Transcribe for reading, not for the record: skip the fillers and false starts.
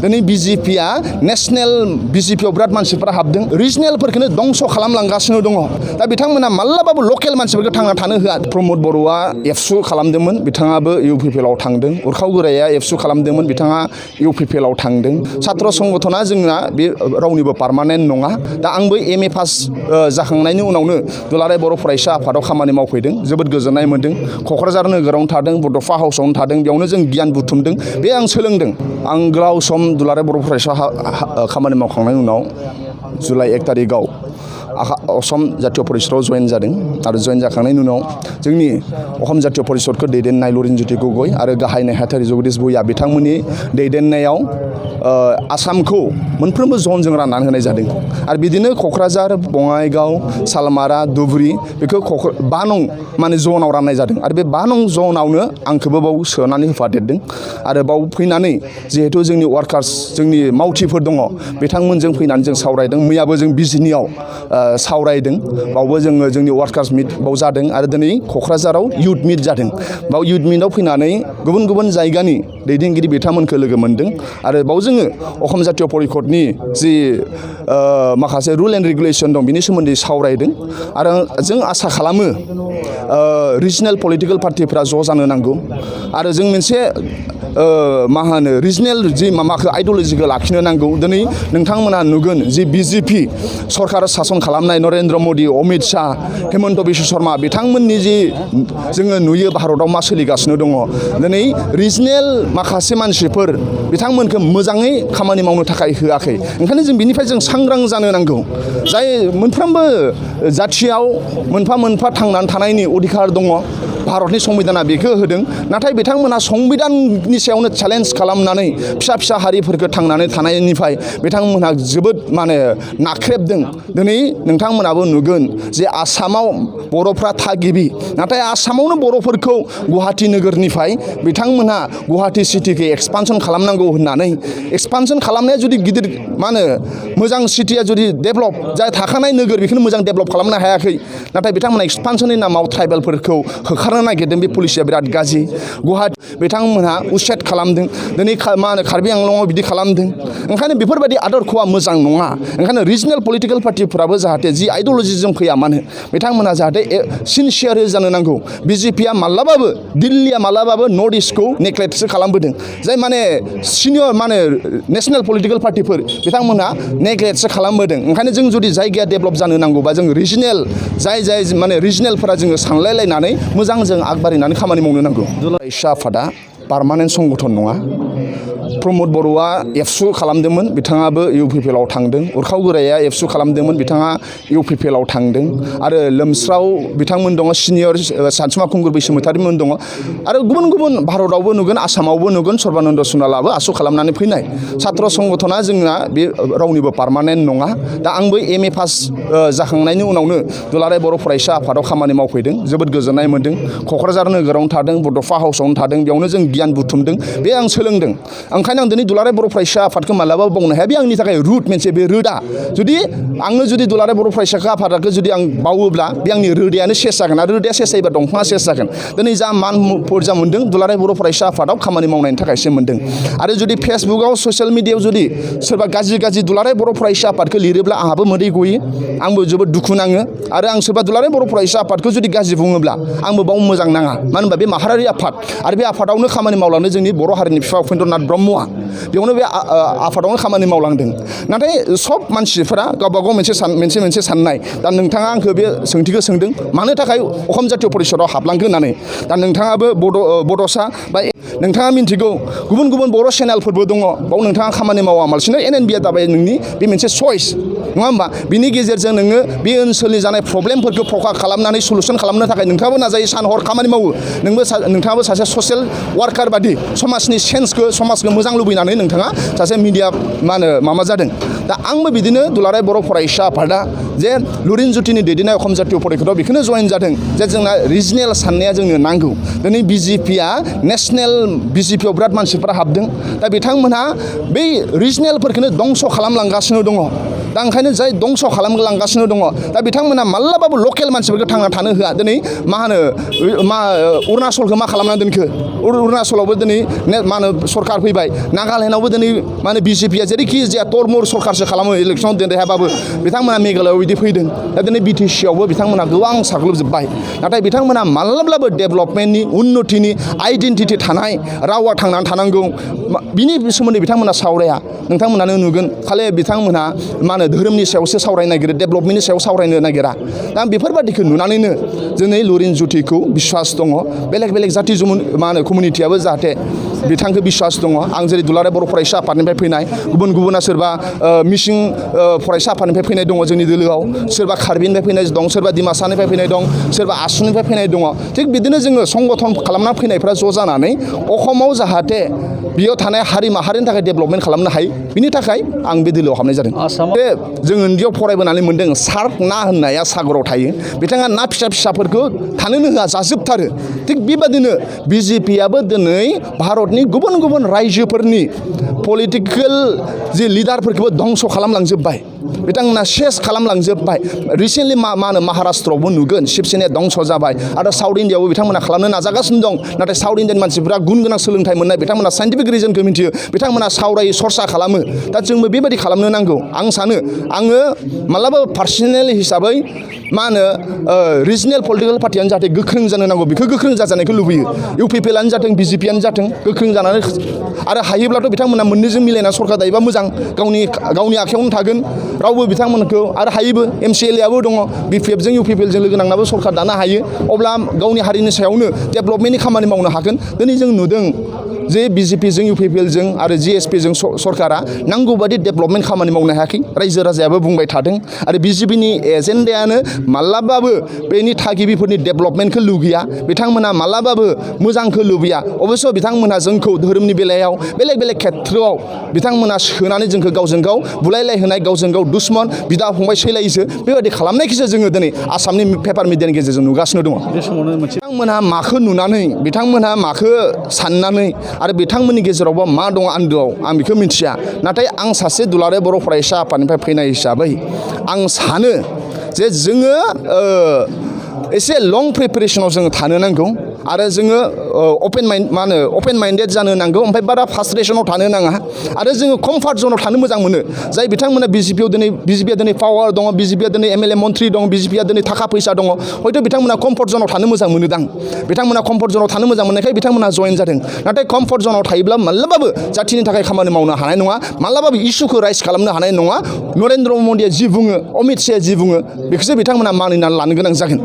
दिनै बिजेपिआ नेशनेल बिजेपिआव बिराद मानसिफोरा हाबदों रिजनेलफोरखौनो दंस' खालामलांगासिनो दङ दा बिथांमोना माब्लाबाबो लकेल मानसिफोरखौ थांना थानो होआ प्रमद बर'आ एबसु खालामदोंमोन बिथाङाबो इउपिपिएलआव थांदों उरखाव गोराया एबसु खालामदोंमोन बिथाङा इउपिपिएलआव थांदों सात्र संगठना जोंना बे रावनिबो पार्मानेन्ट नङा दा आंबो एमए पास जाखांनायनि उनावनो दुलाराय बर' फरायसा आफादाव खामानि मावफैदों जोबोद गोजोननाय मोन्दों क'क्राझार नोगोरावनो थादों बड'फा हाउसावनो थादों बेयावनो जों गियान बुथुमदों बे आं सोलोंदों आं गोलाव सम दुलाराय बर' फरायसा खामानि मावखांनायनि उनाव जुलाइ 1 तारिखआव असम जातीय परिषदआव जयेन जादों आरो जयेन जाखांनायनि उनाव जोंनि असम जातीय परिषदखौ दैदेननाय लरिनज्योति गगৈ आरो गाहाय नेहाथारि जगदीश भुइया बिथांमोननि दैदेननायाव आसामखौ मोनफ्रोमबो जनजों राननानै होनाय जादों आरो बिदिनो क'क्राझार बङाइगाव सालमारा धुबुरी बेखौ 5 नं माने जनाव राननाय जादों आरो बे 5 नं जनावनो आंखौबो बाव सोनानै होफादेरदों आरो बाव फैनानै जिहेतु जोंनि वार्कार्स जोंनि मावथिफोर दङ बिथांमोनजों फैनानै जों सावरायदों मैयाबो जों बिजिनियाव सावरायदों बावबो जोङो जोंनि वार्कार्स मिट बाव जादों आरो दिनै क'क्राझाराव युथ मिट जादों बाव युथ मिटआव फैनानै गुबुन गुबुन जायगानि दैदेनगिरि बिथांमोनखौ लोगो मोन्दों आरो बाव जोङो असम जातीय परिषदनि जि माखासे रुल एन्ड रेगुलेसन दं बिनि सोमोन्दै सावरायदों आरो जों आसा खालामो रिजनेल पलिटिकेल पार्टिफोरा ज' जानो नांगौ आरो जों मोनसे मा होनो रिजनेल जि माबाखौ आइडिय'लजिखौ लाखिनो नांगौ दिनै नोंथांमोना नुगोन जि बिजेपि सरकार सासन खालामनाय नरेन्द्र मदि अमित शाह हेमन्त बिश्व शर्मा बिथांमोननि जि जोङो नुयो भारताव मा सोलिगासिनो दङ दिनै रिजनेल माखासे मानसिफोर बिथांमोनखौ मोजाङै खामानि मावनो थाखाय होआखै ओंखायनो जों बिनिफ्राय जों सांग्रां जानो नांगौ जाय मोनफ्रोमबो जाथियाव मोनफा मोनफा थांनानै थानायनि अधिकार दङ भारतनि संबिधाना बेखौ होदों नाथाय बिथांमोना संबिधाननि सायावनो चेलेन्ज खालामनानै फिसा फिसा हारिफोरखौ थांनानै थानायनिफ्राय बिथांमोनहा जोबोद माने नाख्रेबदों दिनै नोंथांमोनाबो नुगोन जे आसामाव बर'फ्रा थागिबि नाथाय आसामावनो बर'फोरखौ गुवाहाटि नोगोरनिफ्राय बिथांमोनहा गुवाहाटि सिटिखौ एक्सपानसन खालामनांगौ होननानै एक्सपानसन खालामनाया जुदि गिदिर मा होनो मोजां सिटिया जुदि डेभेलप जाय थाखानाय नोगोर बेखौनो मोजां डेभेलप खालामनो हायाखै नाथाय बिथांमोना एक्सपानसननि नामाव ट्राइबेलफोरखौ होखारनो नागिरदों बे पलिसिया बिराद गाज्रि गुवाहाटि बिथांमोनहा उसेट खालामदों दिनै मा होनो कार्बि आंलंआव बिदि खालामदों ओंखायनो बेफोरबायदि आदरखौआ मोजां नङा ओंखायनो रिजनेल पलिटिकेल पार्टिफोराबो जाहाथे जि आइडिय'लजिजों फैया मानो बिथांमोनहा जाहाथे सिनसियार जानो नांगौ बिजेपिआ माब्लाबाबो दिल्लीया माब्लाबाबो नर्थ इस्टखौ नेग्लेक्टसो खालामबोदों जाय माने सिनियर माने नेशनेल पलिटिकेल पार्टिफोर बिथांमोनहा नेग्लेक्टसो खालामबोदों ओंखायनो जों जुदि जायगाया डेभेलप जानो नांगौबा जों रिजनेल जाय माने रिजनेलफोरा जोङो सानलायलायनानै मोजां जों आगबारिनानै खामानि मावनो नांगौ फरायसा आफादा पार्मानेन्ट संगठन नङा प्रमद बर'आ एबसु खालामदोंमोन बिथाङाबो इउपिपिएलआव थांदों उरखाव गोराया एबसु खालामदोंमोन बिथाङा इउपिपिएलआव थांदों आरो लोमस्राव बिथांमोन दङ सिनियर सानसुमा खुंगुर बैसोमुसारिमोन दङ आरो गुबुन गुबुन भारतावबो नुगोन आसामावबो नुगोन सर्बानन्द सनालाबो आसु खालामनानै फैनाय सात्र संगठना जोंना बे रावनिबो पार्मानेन्ट नङा दा आंबो एमए पास जाखांनायनि उनावनो दुलाराय बर' फरायसा आफादाव खामानि मावफैदों जोबोद गोजोननाय मोन्दों क'क्राझार नोगोरावनो थादों बड'फा हाउसावनो थादों बेयावनो जों गियान बुथुमदों बे आं सोलोंदों ओंखायनो आं दिनै दुलाराय बर' फरायसा आफादखौ मालाबाबो बावनो हाया बे आंनि थाखाय रुट मोनसे बे रोदा जुदि आङो जुदि दुलाराय बर' फरायसा आफादखौ जुदि आं बावोब्ला बे आंनि रोदायानो सेस जागोन आरो रोदाया सेस जायोबा दंफाङा सेस जागोन दिनै जा मान फर्जा मोन्दों दुलाराय बर' फरायसा आफादाव खामानि मावनायनि थाखायसो मोन्दों आरो जुदि फेसबुकआव ससियेल मिडियायाव जुदि सोरबा गाज्रि दुलाराय बर' फरायसा आफादखौ लिरोब्ला आंहाबो मोदै गयो आंबो जोबोद दुखु नाङो आरो आं सोरबा दुलाराय बर' फरायसा आफादखौ जुदि गाज्रि बुङोब्ला आंबो बाव मोजां नाङा मानो होनबा बे माहारियारि आफाद आरो बे आफादावनो खामानि मावलांनो जोंनि बर' हारिनि बिफा उपेन्द्रनाथ ब्रह्मआ बेयावनो बे आफादावनो खामानि मावलांदों नाथाय सब मानसिफोरा गावबा गाव मोनसे साननाय दा नोंथाङा आंखौ बे सोंथिखौ सोंदों मानो थाखाय असम जातीय परिषदआव हाबलांखो होननानै दा नोंथाङाबो बड'सा बा नोंथाङा मिन्थिगौ गुबुन गुबुन बर' चेनेलफोरबो दङ बाव नोंथाङा खामानि मावामालासिनो एनएनबिआ जाबाय नोंनि बे मोनसे चइस नङा होमबा बिनि गेजेरजों नोङो बे ओनसोलनि जानाय प्रब्लेमफोरखौ फकास खालामनानै सलुसन खालामनो थाखाय नोंथाङाबो नाजायो सान हर खामानि मावो नोंथाङाबो सासे ससियेल वार्कार बादि समाजनि सेन्सखौ समाजखौ मोजां लुबैनानै नोंथाङा सासे मिडिया मा होनो माबा जादों दा आंबो बिदिनो दुलाराय बर' फरायसा आफादा जे लुरिन जुटिनि दैदेननाय अखम जातीय फरायखथायाव बेखौनो जयेन जादों जे जोंना रिजनेल साननाया जोंनो नांगौ दिनै बिजेपिया नेसनेल बिजेपियाव बिराद मानसिफोरा हाबदों दा बिथांमोनहा बै रिजनेलफोरखौनो दंस' खालामलांगासिनो दङ दा ओंखायनो जाय दंस' खालामलांगासिनो दङ दा बिथांमोना माब्लाबाबो लकेल मानसिफोरखौ थांना थानो होआ दिनै मा होनो अरुणाचलखौ मा खालामना दोनखो अरुणाचलावबो दिनै मा होनो सरकार फैबाय नागालेण्डआवबो दिनै मा होनो बिजेपिया जेरैखि जाया तरमुर सरकारसो खालामो इलेक्सनाव देरहायाबाबो बिथांमोना मेघालयआव बिदि फैदों दा दिनै बिटिसियावबो बिथांमोना गोबां साग्लोबजोब्बाय नाथाय बिथांमोना माब्लाबाबो डेभेलपमेन्टनि उन्नतिनि आइडेन्टिटि थानाय रावा थांनानै थानांगौ बिनि सोमोन्दै बिथांमोना सावराया नोंथांमोनानो नुगोन खालि बिथांमोनहा मा होनो धोरोमनि सायावसो सावरायनो नागिरो डेभेलपमेन्टनि सायाव सावरायनो नागिरा दा बेफोरबादिखौ नुनानैनो दिनै लुरिन जुटिखौ बिश्वास दङ बेलेग बेलेग जाथि मा होनो कमिउनिटियाबो जाहाथे बिथांखौ बिश्वास दङ आं जेरै दुलाराय बर' फरायसा आफादनिफ्राय फैनाय गुबुन गुबुना सोरबा मिसिं फरायसा आफादनिफ्राय फैनाय दङ जोंनि दोलोआव सोरबा कार्बिनिफ्राय फैनाय दं सोरबा डिमासानिफ्राय फैनाय दं सोरबा आसुनिफ्राय फैनाय दङ थिग बिदिनो जोङो संगठन खालामना फैनायफ्रा ज' जानानै अखमाव जाहाथे बेयाव थानाय हारि माहारिनि थाखाय डेभेलपमेन्ट खालामनो हायो बिनि थाखाय आं बे दोलोआव हाबनाय जादों बे जों उन्दैयाव फरायबोनानै मोन्दों सार्क ना होननाया सागराव थायो बिथाङा ना फिसा फिसाफोरखौ थानोनो होआ जाजोबथारो थिग बेबादिनो बिजेपियाबो दिनै भारतनि गुबुन गुबुन रायजोफोरनि पलिटिकेल जे लिडारफोरखौबो धंस' खालामलांजोब्बाय बिथांमोना सेस खालामलांजोब्बाय रिसेन्टलि मा होनो महाराष्ट्रआवबो नुगोन शिबसेनाया धंस' जाबाय आरो साउथ इण्डियाआवबो बिथांमोना खालामनो नाजागासिनो दं नाथाय साउथ इण्डियान मानसिफोरा गुन गोनां सोलोंथाइ मोननाय बिथांमोना साइन्टिफिक रिजनखौ मिथियो बिथांमोना सावरायो सरसा खालामो दा जोंबो बेबायदि खालामनो नांगौ आं सानो आङो मालाबाबो पार्सनेल हिसाबै मा होनो रिजनेल पलिटिकेल पार्टियानो जाहाथे गोख्रों जानो नांगौ बेखौ गोख्रों जाजानायखौ लुबैयो इउपिपिएलआनो जाथों बिजेपियानो जाथों गोख्रों जानानै आरो हायोब्लाथ' बिथांमोना मोननैजों मिलायना सरकार दायोबा मोजां गावनि आखायावनो थागोन रावबो बिथांमोनखौ आरो हायोबो एमसिएलएआबो दङ बिपिएफजों इउपिपिएलजों लोगो नांनाबो सरकार दानो हायो अब्ला गावनि हारिनि सायावनो डेभेलपमेन्टनि खामानि मावनो हागोन दिनै जों नुदों जे बिजेपिजों इउपिपिएलजों आरो जिएसपिजों सरकारा नांगौबादि डेभेलपमेन्ट खामानि मावनो हायाखै रायजो राजायाबो बुंबाय थादों आरो बिजेपिनि एजेन्डायानो मालाबाबो बेनि थागिबिफोरनि डेभेलपमेन्टखौ लुगैया बिथांमोना मालाबाबो मोजांखौ लुबैया अबयस्स' बिथांमोना जोंखौ धोरोमनि बेलायाव बेलेग बेलेग खेथ्रआव बिथांमोना सोनानै जोंखौ गावजों गाव बुलायलायहोनाय गावजों गाव दुश्मन बिदा फंबाय सैलायोसो बेबायदि खालामनायखौसो जोङो दिनै आसामनि पेपार मिडियानि गेजेरजों नुगासिनो दङ बे समावनो बिथांमोनहा माखौ नुनानै बिथांमोनहा माखौ साननानै आरो बिथांमोननि गेजेरावबा मा दङ आन्दोआव आं बेखौ मिथिया नाथाय आं सासे दुलाराय बर' फरायसा आफादनिफ्राय फैनाय हिसाबै आं सानो जे जोङो एसे लं प्रिपेरेसनाव जोङो थानो नांगौ आरो जोङो अपेन माइन्डेड जानो नांगौ ओमफ्राय बारा फ्रास्ट्रेसनाव थानो नाङा आरो जोङो कमफर्ट जनाव थानो मोजां मोनो जाय बिथांमोना बिजेपिया दिनै पावार दङ बिजेपिया दिनै एमएलए मन्थ्रि दं बिजेपिया दिनै थाखा फैसा दङ हयथ' बिथांमोना कमफर्ट जनाव थानो मोजां मोनोदां बिथांमोना कमफर्ट जनाव थानो मोजां मोननायखाय बिथांमोना जयेन जादों नाथाय कमफर्ट जनाव थायोब्ला माब्लाबाबो जाथिनि थाखाय खामानि मावनो हानाय नङा माब्लाबाबो इसुखौ राइज खालामनो हानाय नङा नरेन्द्र मदिया जि बुङो अमित शाहया जि बुङो बेखौसो बिथांमोना मानिनानै लानो गोनां जागोन